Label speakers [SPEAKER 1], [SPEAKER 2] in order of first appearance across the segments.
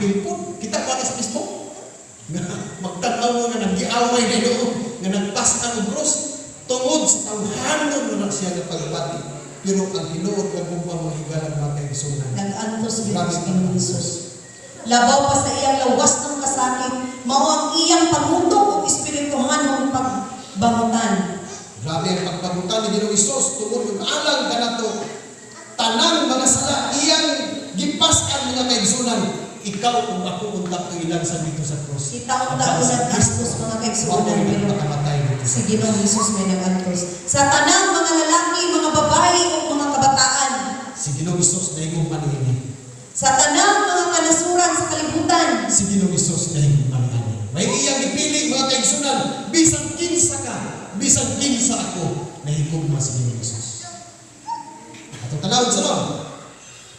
[SPEAKER 1] Apil po, kita ko na sa Facebook. Nga magtanaw mo nga naggiaway na noon, nga nagpas-an og cross tungod sa tawhanon na siya nga pagbati. Pero ang tinuod nga gugma, mga higalang mga kaigsunan.
[SPEAKER 2] Nag-antos gyud si Ginoong Hesus. Labaw pa sa iyang lawas ng kasakit, mao ang iyang pangutok ug espirituhanong pagbangutan.
[SPEAKER 1] Grabe ang pagbangutan ni Ginoong Hesus tungod ug alang kanato. Tanang mga sala iyang gipas-an, mga kaigsunan. Ikaw ug ako unta tuilan sa dito sa cross.
[SPEAKER 2] Kita unta ko nag-antos, mga kaigsunan,
[SPEAKER 1] Wa
[SPEAKER 2] pero
[SPEAKER 1] nagpakamatay dito.
[SPEAKER 2] Si Ginoong Hesus may nag-antos. Sa tanang mga lalaki, mga babae ug mga kabataan,
[SPEAKER 1] Si Ginoong Hesus nahigugma niini.
[SPEAKER 2] Sa tanang mga kanasuran sa kalibutan,
[SPEAKER 1] Si Ginoong Hesus nahigugma niini. May iyang gipili, mga kaigsunan, bisan kinsa ka, bisan kinsa ako, nahigugma si Ginoong Hesus. Atong tanawon sa loob,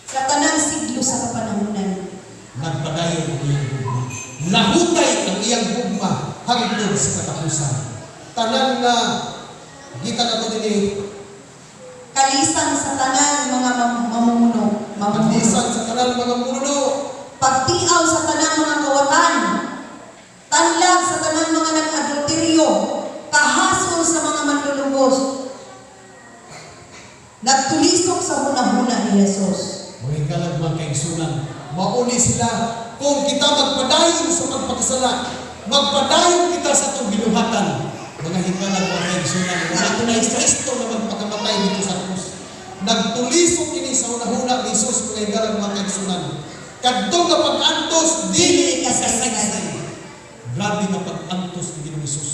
[SPEAKER 2] Sa tanang siglo sa kapanahunan,
[SPEAKER 1] nagpadayon ang iyang gugma. Nahutay ang iyang gugma hangtod sa katapusan. Tanan nga gikan nato dinhi.
[SPEAKER 2] Kalisan sa tanang mga mamumuno, mamumuno.
[SPEAKER 1] Kalisan sa tanan mga muno,
[SPEAKER 2] Pagtiaw sa tanang mga kawatan, tanlag sa tanang mga nag-adulteryo, kahasol sa mga manlulugos, nagtulisok sa hunahuna ni Jesus.
[SPEAKER 1] Mga higalang mga kaigsunan, mauni sila kung kita magpadayon sa pagpakasala, magpadayon kita sa atong binuhatan. Mga higalang mga kaigsunan, wala to na Kristo na magpakamatay dito sa krus. Nagtulisok ini sa hunahuna ni Jesus, mga higalang mga kaigsunan. Kadto nga pag-antos, dili
[SPEAKER 2] Dili kasaysay.
[SPEAKER 1] kasaysay. Grabe nga pag-antos ni Ginoong Hesus.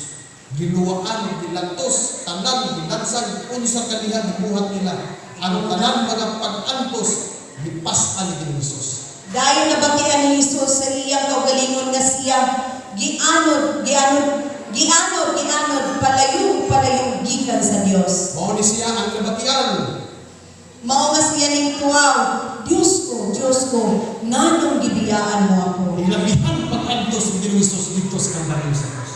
[SPEAKER 1] Giluwaan, gilantos, tanan, gilansag, unsa kaniya gibuhat nila. Ang tanan mga pag-antos, gipas-an ni Ginoong Hesus.
[SPEAKER 2] Dayon nabatian ni Jesus sa iyang kaugalingon nga siya gianod, gianod, gianod, gianod, palayo, palayo gikan sa Dios.
[SPEAKER 1] Mao ni siya ang nabatian.
[SPEAKER 2] Mao nga siya ning tuwaw, "Diyos ko, Diyos ko, nganong gibiyaan mo ako?"
[SPEAKER 1] Ilabihan pag-antos ni Ginoong Hesus dito sa Kalbaryo sa krus.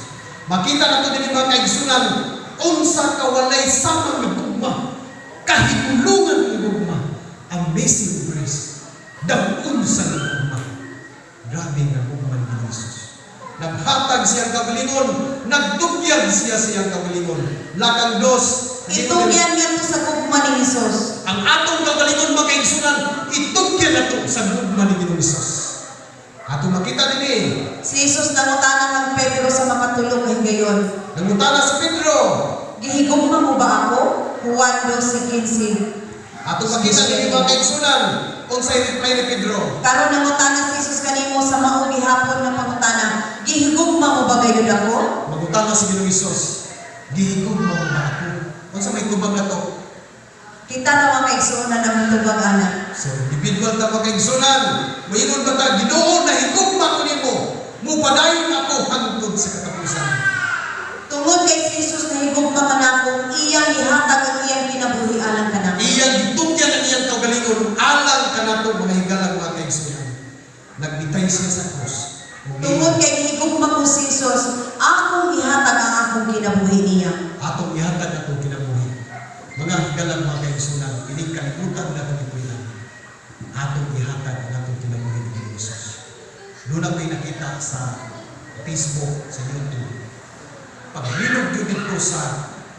[SPEAKER 1] Makita nato dinhi, mga kaigsunan, unsa ka walay samang nga gugma, kahigulungan nga gugma, amazing grace, damun sa nga gugma. Grabe nga gugma ni Ginoong Hesus. Naghatag siyang kaugalingon, nagtugyan siya siyang kaugalingon. Lakang dos,
[SPEAKER 2] Itugyan ngadto sa gugma ni Jesus.
[SPEAKER 1] Ang atong kaugalingon, mga kaigsunan, itugyan nato sa gugma ni Ginoong Hesus. Atong makita dinhi,
[SPEAKER 2] Si Jesus nangutana kang Pedro sa makatulog ka higayon.
[SPEAKER 1] Nangutana si Pedro,
[SPEAKER 2] "Gihigugma mo ba ako?" Juan 12:15.
[SPEAKER 1] Atong makita dinhi, mga kaigsunan, unsay reply ni Pedro.
[SPEAKER 2] Karon nangutana si Jesus kanimo sa mao gihapon nga pangutana, "Gihigugma mo ba gayud ako?"
[SPEAKER 1] Mangutana si Ginoong Hesus, "Gihigugma mo ba ako?" Unsa may tubag nato?
[SPEAKER 2] Kita na, mga kaigsuonan, ang tubag ana.
[SPEAKER 1] So, individual ta, mga kaigsunan, moingon ba ta, "Ginoo, nahigugma ko nimo, mupadayon ako hangtod sa katapusan"?
[SPEAKER 2] Tungod kay si Jesus nahigugma kanako, iyang gihatag ang iyang kinabuhi alang kanako.
[SPEAKER 1] Iyang gitugyan ang iyang kaugalingon alang kanato, mga higalang mga kaigsunan. Nagbitay siya sa krus.
[SPEAKER 2] Tungod kay gihigugma ko si Jesus, akong ihatag ang akong kinabuhi niya.
[SPEAKER 1] Atong ihatag atong kinabuhi. Mga higalang mga kaigsunan, ining kalibutan na atong gipuy-an. Atong ihatag ang atong kinabuhi ni Jesus. Doon ako'y nakita sa Facebook, sa YouTube. Paglinog yun dito sa,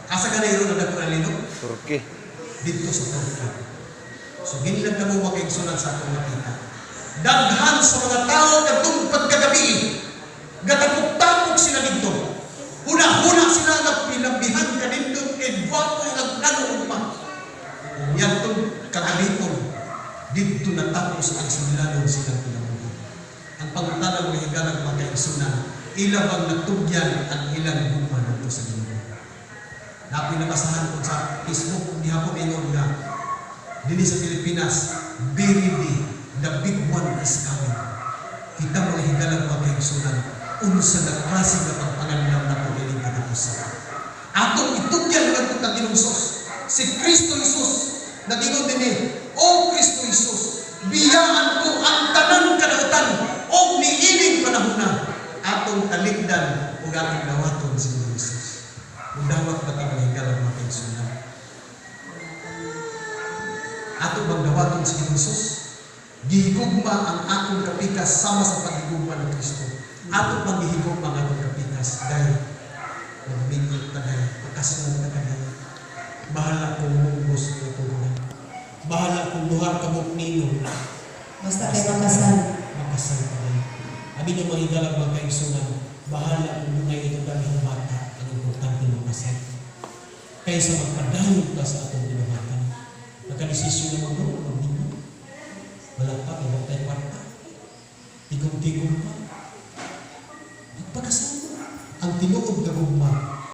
[SPEAKER 1] asa ka na yun ang dako na linog?
[SPEAKER 3] Turkey.
[SPEAKER 1] Dito sa Turkey. So ginlag ka mo, mga kaigsunan, sa akong nakita. Daghan sa mga tao kadtong pagkagabi, gatapok-tapok sila dito. Huna-huna sila nga pilambihan kanindot kay gwapo nga plano ugma. Ug yadtong kagabiton, didto natapos ang sulilanon silang kinabuhi. Ang pangutana, mga higalang mga kaigsunan, ila bang natugyan ang ilang gugma ngadto sa Ginoo? Napoy nabasahan ko sa Facebook gihapon, ingon nga dinhi sa Pilipinas, "Be ready, the big one is coming." Kita, mga higalang mga kaigsunan, unsa na klase nga pagpanganlam nato ining katapusan. Atong itugyan ngadto kang Ginoong Hesus. Si Kristo Jesus nagingon dinhi, "O Kristo Jesus, biyaan ko ang tanan kadautan og niining panahona." Atong talikdan ug atong dawaton si Ginoong Jesus. Mudawat ba ta, mga higalang mga kaigsunan? Ato bang dawaton si Ginoong Jesus? Gihigugma ang akong kapikas. sama sa paghigugma ni Kristo. Ato pang gihigugma ang atong kapikas dahil magminyo ta day, pakaslan ta day. Bahala kung munggos nga tugunan. Bahala kung duha ka buok ninong.
[SPEAKER 2] Basta kay makasal.
[SPEAKER 1] Makasal pa day. Abi niyo, mga higalang mga kaigsunan, bahala kung dunay itong daghang bata, ang importante makasal. Kaysa magpadayon ka sa atong binuhatan. Nagkadesisyon na magdo, magminyo. Wala pa, kay wala tayo kwarta. Tigom-tigom pa.